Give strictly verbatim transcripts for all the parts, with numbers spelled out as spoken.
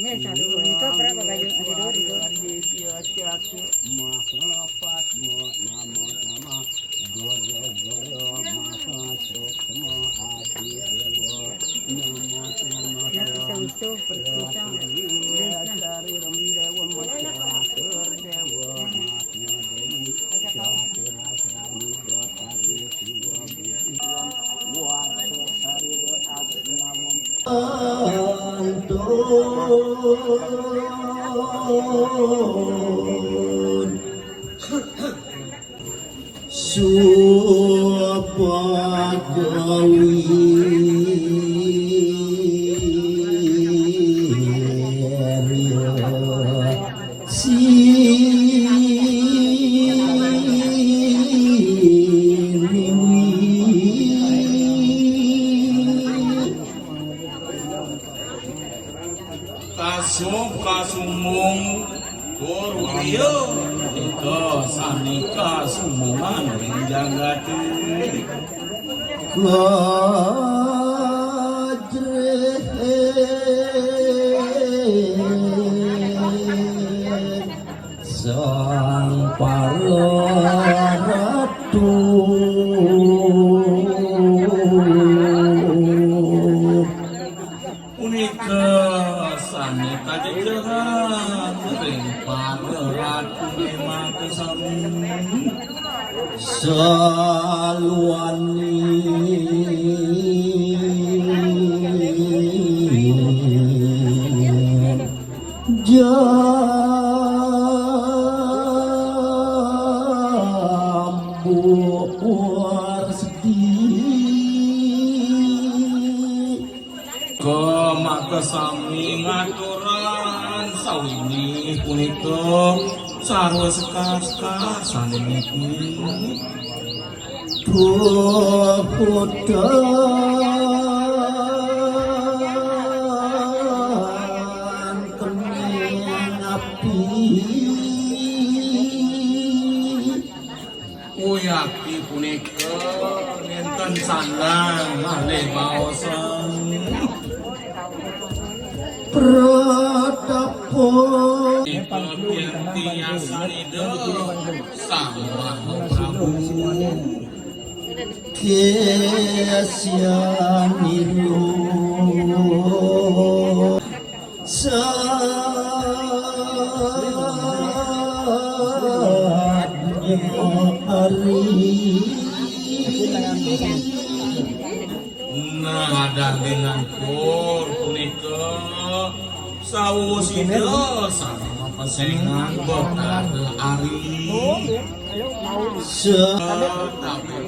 Ini satu, ini tuh berapa baju? Ada dua di situ. Yang bisa usuh, pergi pisang. Terus, nah. Kasup kasumung tur wirya, ika sanika sumungan ring jagate. Sang para ratu. Punika sane kajejehan ring para ratu makasami. Saluani jambu warsi. Ka makasami ngaturan sawini punika sarwa sekar-sekar sane niki. Puputan kening api. Uyati punika nenten sandang malih baosan. Pratapo. Ika kirti yasanida Sang Maha Prabu. Kesyaniro. Sadya ari. Nah, daging angkur punika sawusida sami mapesengan Betara Ari. Setapi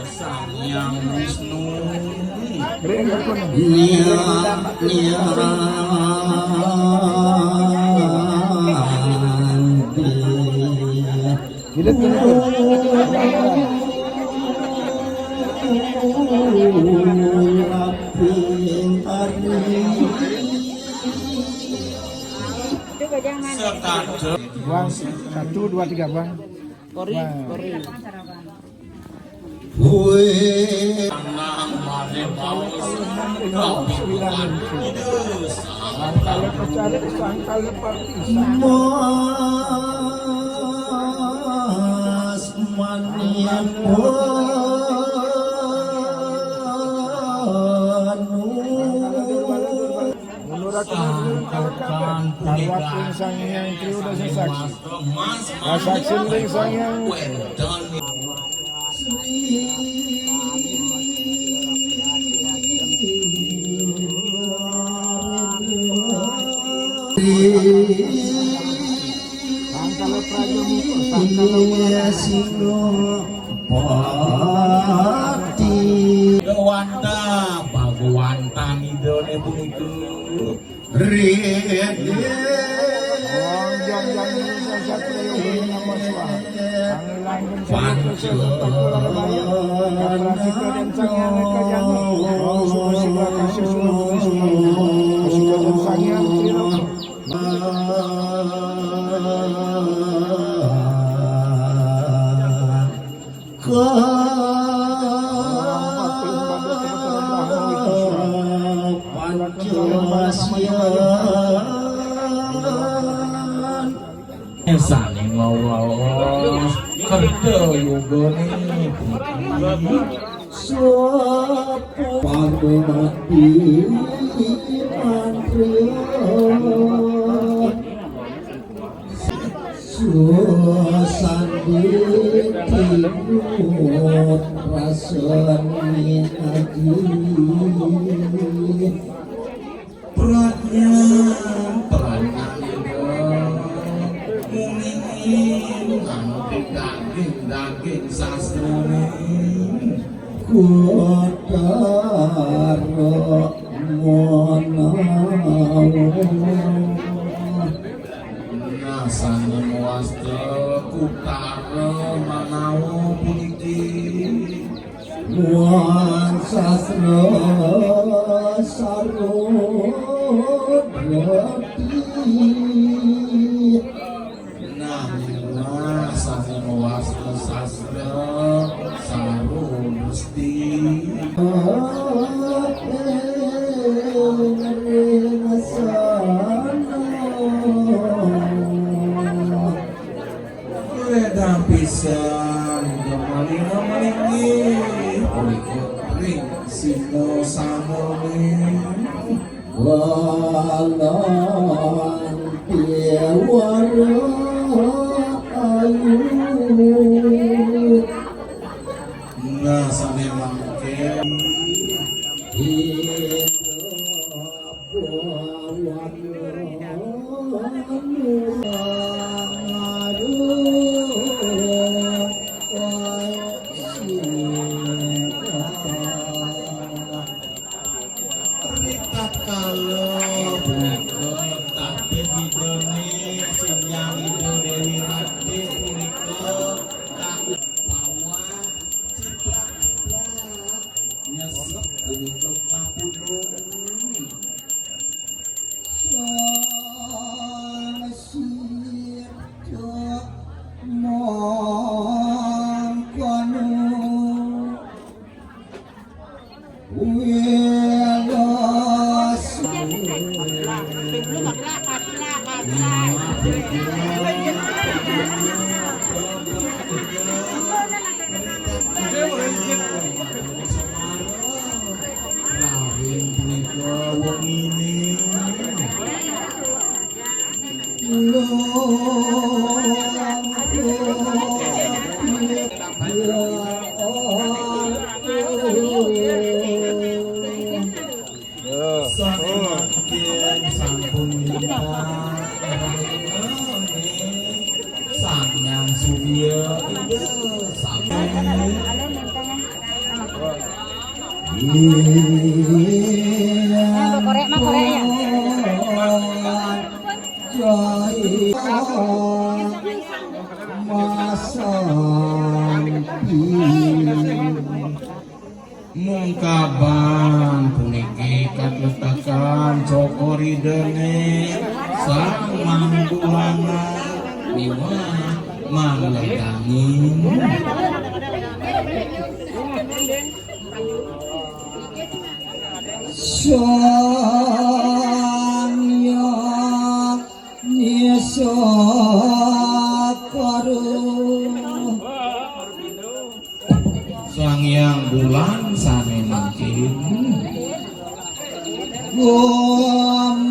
Sang Hyang Wisnu. Nia, nia, ante. Bang, satu, dua, tiga, Bang. Kori, Bang. Kori. Mas mani pun. Menurut Sang Hyang Triyoda Saksi. Saksi Sang Hyang. Sangkala Praja Muka, Sangkala Muka. Pati. Dewanta, Bhagawantan Idane punika. Ring. Panjang yang sasat kaya nama suara. Panjang. Sane mawas kerta yogane. Sopo pangmati mantriya. Susandi timut rasane aji. Pradnya, pradnya ida mungin anu daging, daging sastrane. Kotara manawa. Nah, sane mawasta kotara manawa puniki. Wan sastra sarwa drati. Nah, nah, sane mawasta sastra sarwa dresti. Ledang pisan, ida malinga malinggih, punika ring sina samane. Walang piwara ayu. Nah, sane mangke. Ritatkala punika tabih idane sinyal Ida Dewi Ratih punika kaku bawah ciplak-ciplak nyesep punika kapundhut. Sang sida mangkana wela. Rawin punika wengine. Saking sampun minta Sang Hyang Surya Ida sami. Korek mah korek ya. Jaya masampi. Mungkaban puniki katletakan cokor idane Sang Mangkuana miwah Mangledangin. Sang Hyang Nisakara. Sang Hyang Bulan sane mangkin. Waman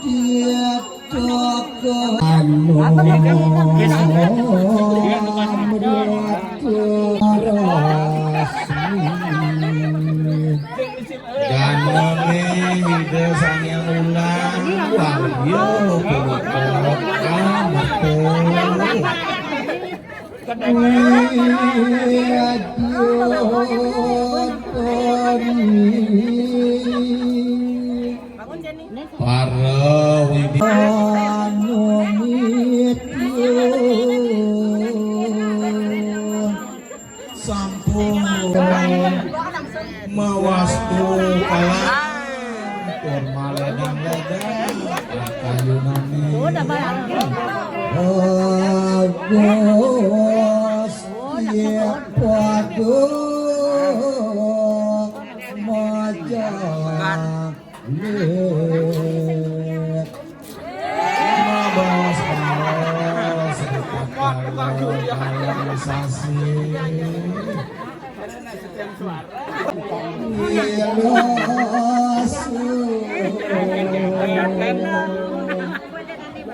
titaka anu amrita rasmi. Janane Ida Sang Hyang Ulang, wahya punika amrita. Widyatani. Para widya. Ledang-ledang, kayunane. Oh, udah, Bang. Bagus, oh, iya, waduh, maja. Mabos, mabos, sasi.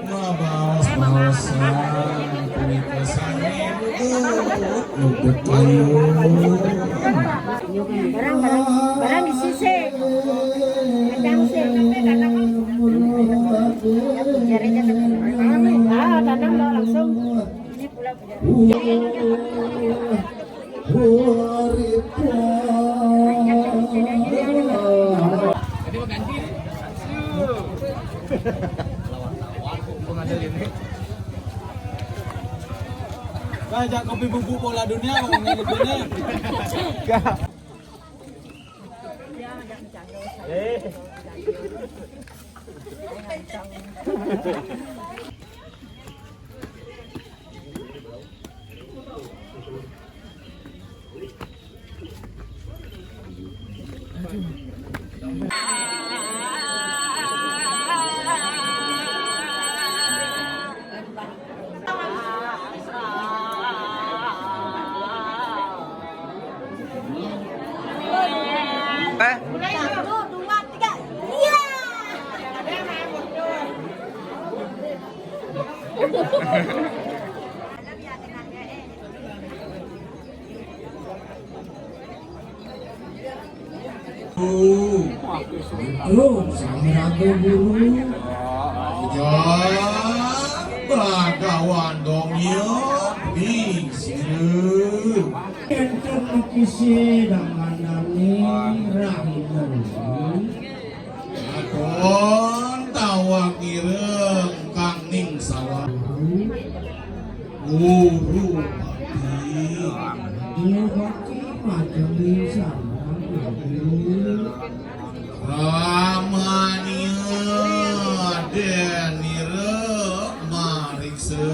Mabos, mabos, punika sami. Luput kayu. Barang, barang, barang di sisi. Kadang sih. Jarinya. Ah, tanam lo langsung. Ini pula. Ngajak kopi bubuk bola dunia, ngomongin dunia. Satu, dua, tiga. Iya. Tuh, sami raga guru. Iya, bagawan dong ya, di sini. Enten iki sih, dangan nami rahinan. Aton tawang ireng kang ning sawah. Guru bakti. Guru bakti macam di sana. Ramania denira mariksa.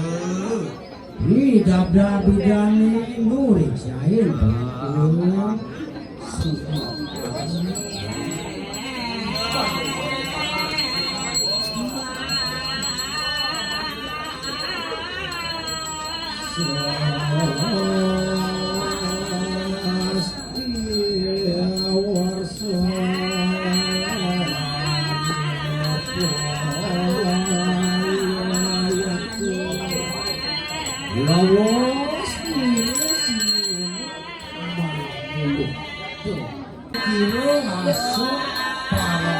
Widabda bidani murid sain. Lawas, kira masuk para.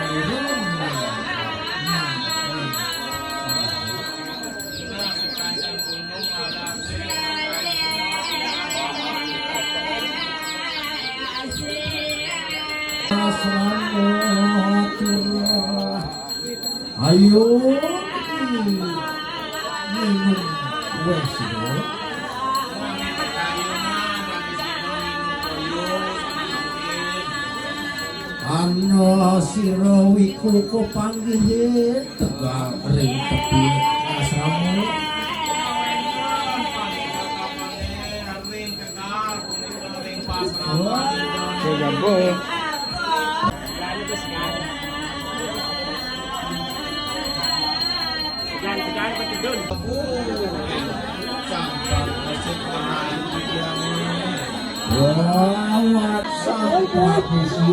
Ayo, minum wes, yo. Ana sira wiku kepanggih tegal ring tepi asrama. Oke, jambung. Jangan, jangan, Pak Tidun. Wah, sampah besi.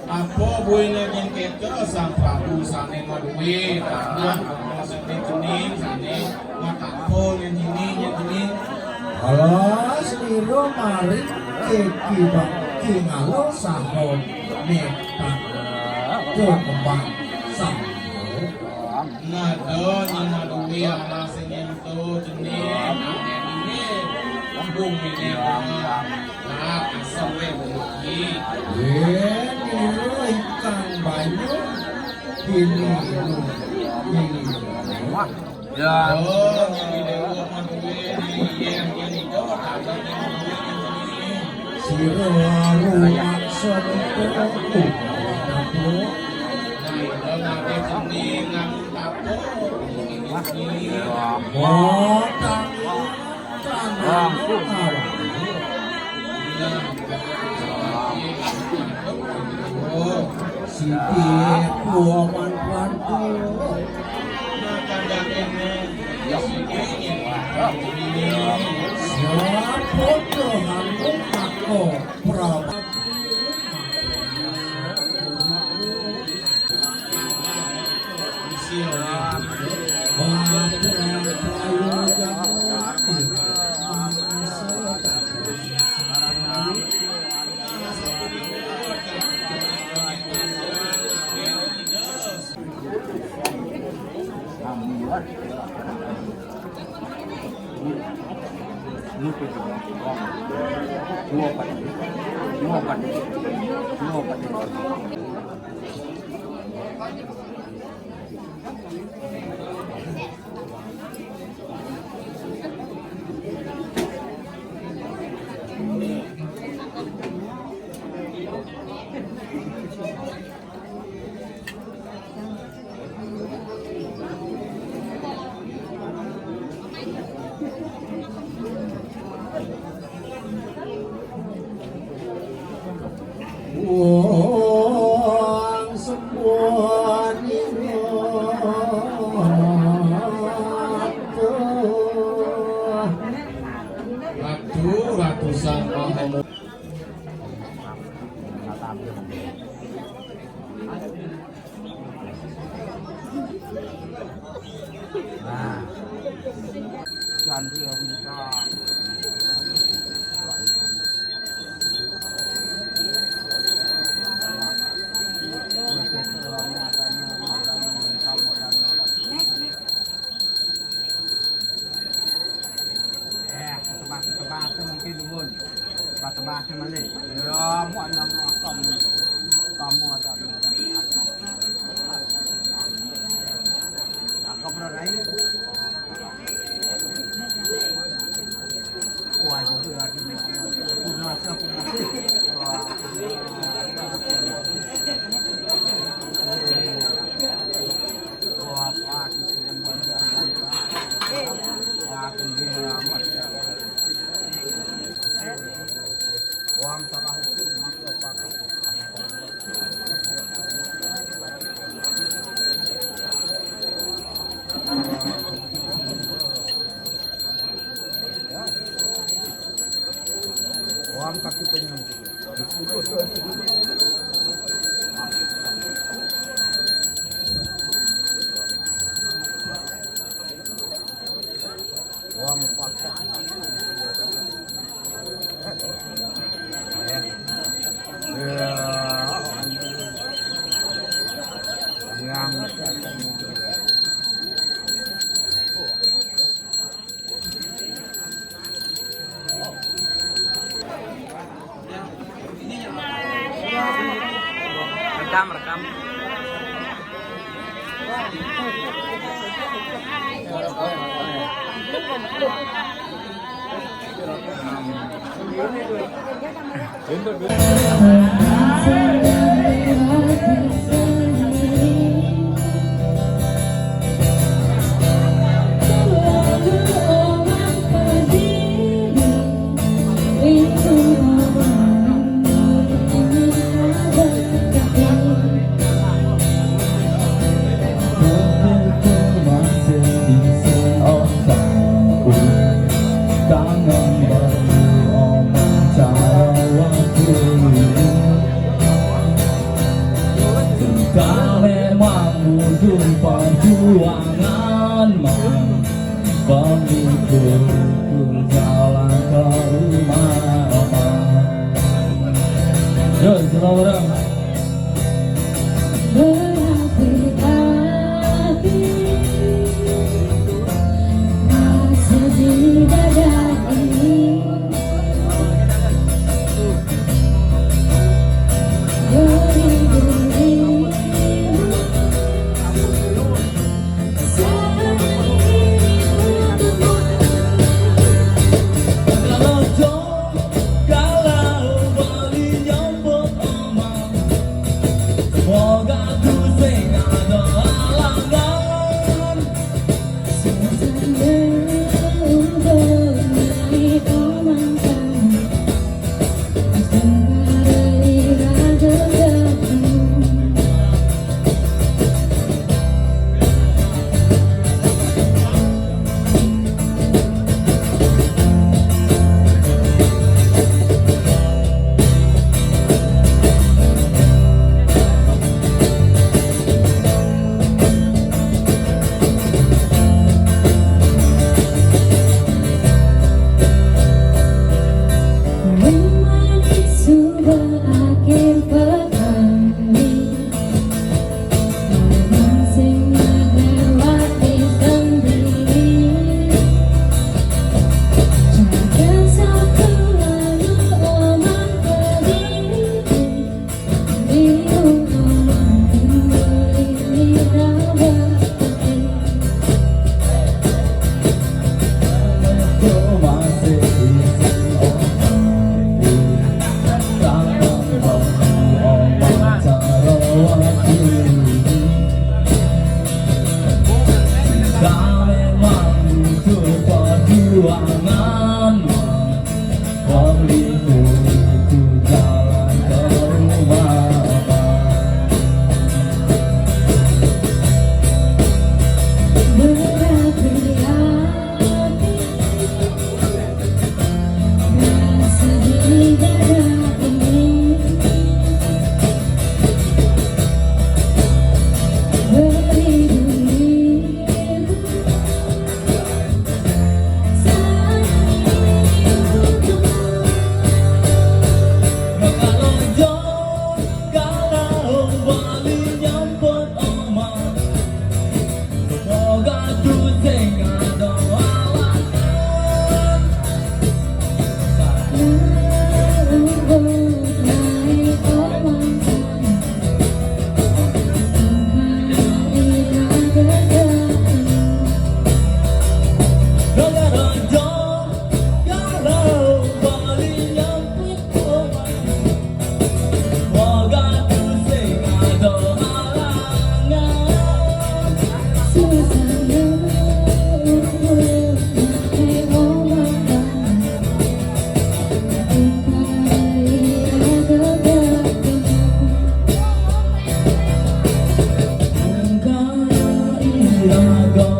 Apa buina nyengketa Sang Prabu sane maduwe tanah, sane cening, sane matapa nyengini, nyengini. Alas, nira maring keki bakti ngalo saha netak kembang saha. Nada nying maduwe alas nyento cening, bumi ne. Nah, asem we bumi. Ye, nira ikan banyu, bini lu, bini lu. Ya. Oh, nyang di dewa maduwe, nyang nyang ijo, tata nyang maduwe, nyang nyang. Si Siti kuaman kuantu. Siapa Tuhan mako Prabu? Wong sepuh nira. Ratu, ratusan mahal. Nah. Janji ya, Winton. Eh, tebak-tebak tu mungkin dulu. Tebak-tebak tu malik. Ya, muat nama kamu. Kamu ada. Aku pernah lain. Wah, juga ada. Pernah, pernah. Wah, pernah. Wah, pernah. Wah, kaki punya. Wah, empat. Ya. Ya. Yang Rekam, rekam. Kami mangudung perjuangan, Mang. Pemikul jalan ke rumah, Mang. Yo, selamat orang. Berapi-api masih di dada ini. Go